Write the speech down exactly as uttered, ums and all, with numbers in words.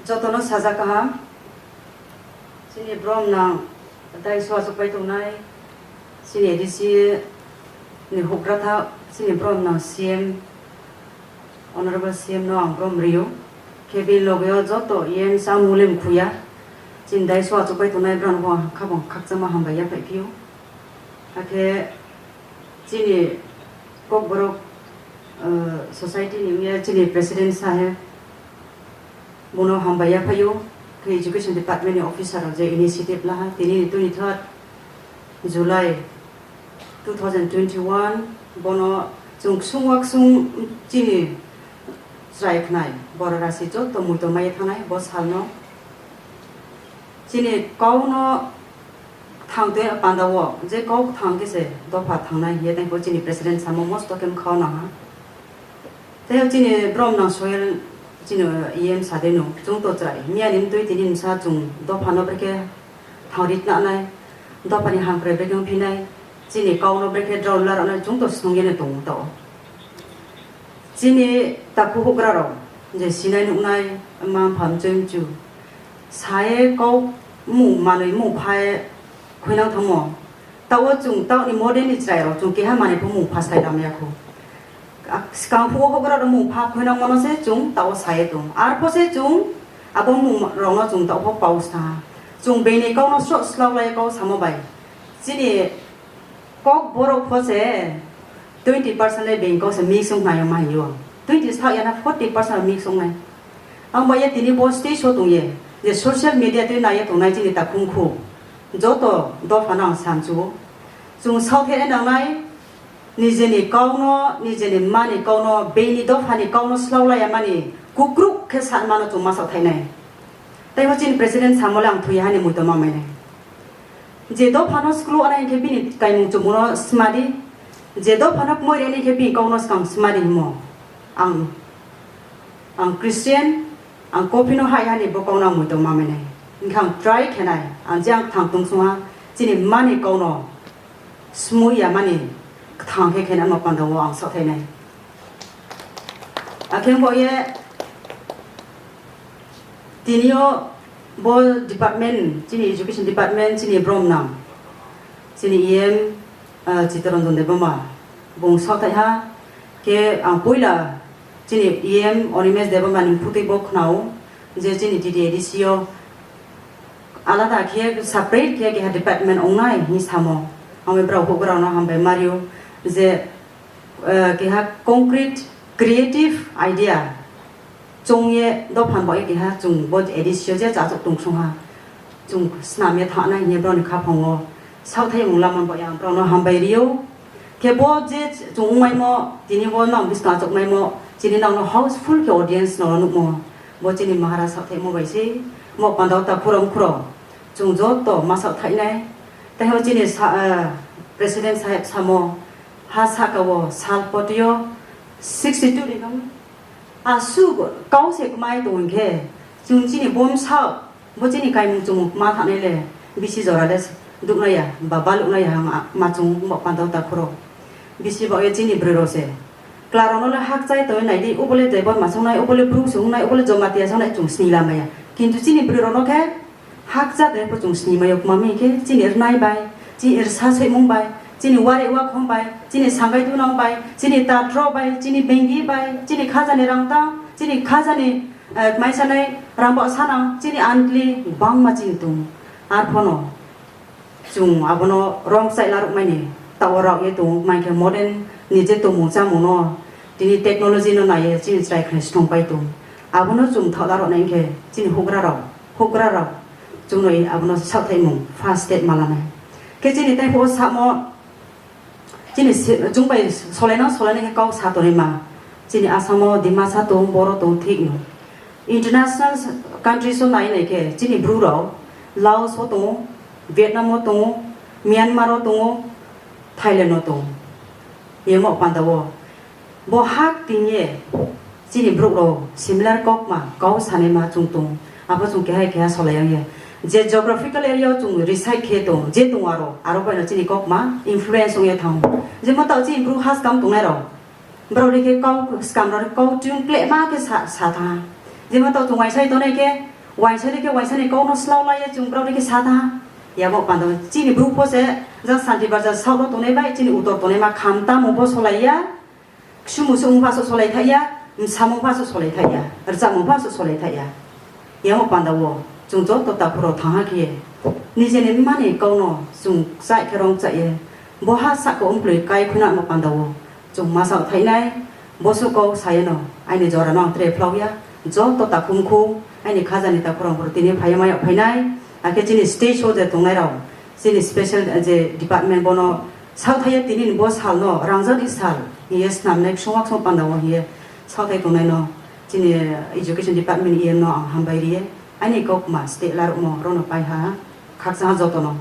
Jotono sajak kaham. Chini brom nang daiso achukpai tongnai, chini A D C ni hukra tha, chini brom nang C M, Honorable C M no ang brom rio. Khe bini logeo joto E M sa mulim khuya. Chini daiso achukpai tongnai brang bo khabang khakchangma hambai yaphai phio. Hakhe chini Kokborok, uh, society ni wngya chini president saheb, bono hambai yaphaio, khe education department ni officer rok je initiative laha, tini ni twenty third July two thousand twenty one, bono chwng ksung wa ksung chini chwrai khnai, borok rasi joto muitor mai thanai bo salno. Chini kau no thang twi panda o je kau thang khe se dopha thangnai hiye tei bo chini president samo mosto khe mkha o nang ha. Tei chini brom nang soil chini E M sa de no chwng to chwrai miya ni mtwi tini msa chwng dopha no brekhe thang rit na nai, dopha ni hamkrai brekhe wng phi nai, chini kau no brekhe draw la rw nai chwng to snung ye ne tongo ta o. Chini takhu hukra rok je sinai nuknai ma pham chwng chu saye kau mu manwi mu phaye khuinang thamo. Tao chwng taoni modern ni chwrai rok chwng keha manwi pho mung pha sai lamya kho. Swkang phuo hokra rok mung pha khuinang mano se chwng tao sai tong. Arpho se chwng abo mung rok no chwng tao pho pau sa. Chwng bini kau no sro slao lai kau samo bai. Chini kok borok pho se twenty percent le bini kau se mix wng nai ma yo. Twenty sa ya na forty percent mix wng nai. Ang bai ya tini bo stage o tong ye je social media twi nai ye tong nai chini takhung khu. Joto dophano ang samchuo. Chwng saothai nangnai, nijeni kauno, nijeni mani kauno, beini dophani kauno slaulaiya mani kukruk khe sanmano chwng ma saothainai. Teibo chini president samole ang thwi hani muitu ma mainai. Je dophano skru anai khe bini kaimung chumuno smadi, je dophano kmoi reni khe bini kauno skang smadi himo. Ang, ang Christian, ang kopino hai hani bo kauno ang muitu ma mainai. Hingkhe ang try khenai, ang je ang thang tungsungha, chini mani kauno smui ya mani kthang khe khenai ma panda o ang saothainai. Akhe bo ye tini o bo department, chini education department, chini brom nang, chini E M, ah, Chitranjan Debbarma, bung saothai ha, khe ang puila chini E M Animesh Debbarma ni phutwi bo khnao, je chini T T A D C o alada khe separate khe keha department ongnai hinwi samo. Ang bai brao huk brao no hambai mario je, eh, keha concrete creative idea chwng ye dophan bo keha chwng bo A D C o je chachuk tungsung ha chwng snam ye thana hinwi brao ni khaphang o saothai mung lama bo yang brao no hambai rio. Khe bo je chwng wngmaimo, tini bo nang bwskang achukmaimo, chini nang no houseful khe audience no nukmo. Bo chini Maharaj saohthaimo bai se, mo pandao ta khurang khuro. Chwng joto ma saohthainai. Tei ho chini sa-, ah, President saheb samo, ha saka o sal potio sixty two ni nang asuk kau se kmai tong khe, chwng chini bom sao. Bo chini kaimung chumung ma thanai le, bisi jora le duknai ya, ba baluknai ya, ma, ma chung bo pandao ta khuro. Bisi bo ye chini bwrwi rok se. Kla rok no le hak chai tongwi nai di, obo le Debbarma songnai, obo le Bru songnai, obo le Jamatia songnai, chung sini lama ya. Kintu chini bwrwi rok no khe hak cha de pho chung sini mai yok ma mi khe chini rwnai bai, chini rwsa soimung bai, chini wari wakhom bai, chini sangai dunang bai, chini tatro bai, chini bengi bai, chini khaja ni rang tang, chini khaja ni Eh, kmai sanai rang bo sanang chini antli bangma chini tung. Arphono chwng abono rong chai larok mani tao rok ye tung, mai khe modern ni je tumung chamung no tini technology no nai ye chini chwrai khna song pai tung. Abono chwng thok larok nai khe chini hugra rok, hugra rok chwng no abono sathai mung first step ma lanai. Khe chini tei pho samo Chini se-, chwng bai solaina solaina khe kok sa tonwi ma. Chini Asamo Dimasa tong, Boro tong, thik no. International countries o nai nai khe chini Bru rok Laos o tongo, Vietnam o tongo, Myanmar o tongo, Thailand o tongo. Yemo panda o. Bo hak tin ye chini borok rok similar kokma kau sanai ma chwng tong, abo chwng keha keha solai yang ya. Je geographical area o chwng reside khe tong, je tong aro, aro bai no chini kokma influence wng ya thang. Je mo tao chini borok ha skam tongnai rok, borok rikhe kau skam rok kau tune kle ma khe sa, sa tha. Jema to chwng waisai tonai khe, waisai khe waisani kokno slao laiya chwng brao khe sa tha. Yabo panda chini bru pho se, ja Santi Bazar south no tonai bai chini utor tonai ma kham tamo bo solaiya. Ksumu se wngpha se solai thaiya, msamung pha se solai thaiya, rwchapmung pha se solai thaiya. Yamo panda o chwng joto takhurok thangha khe nijeni mani kokno chwng chai khe rong chaiye. Bo ha saka umplwi kai khuna mo panda o chwng masa thainai, bosu kok sayeno aini jora no ang tre phlauya. Joto takhum khum aini khajani takhurok tini phaiya maya phainai, akhe chini stage o je tongnai rok chini special je department bono South haiya tini ni bo sal no rangjak ni sal hiye snam nai ksung waksong panda o hiye South hai tongnai no chini education department E M no ang hambai riye. Aini kok ma state larok mo rono pai ha khaksa ha joto no.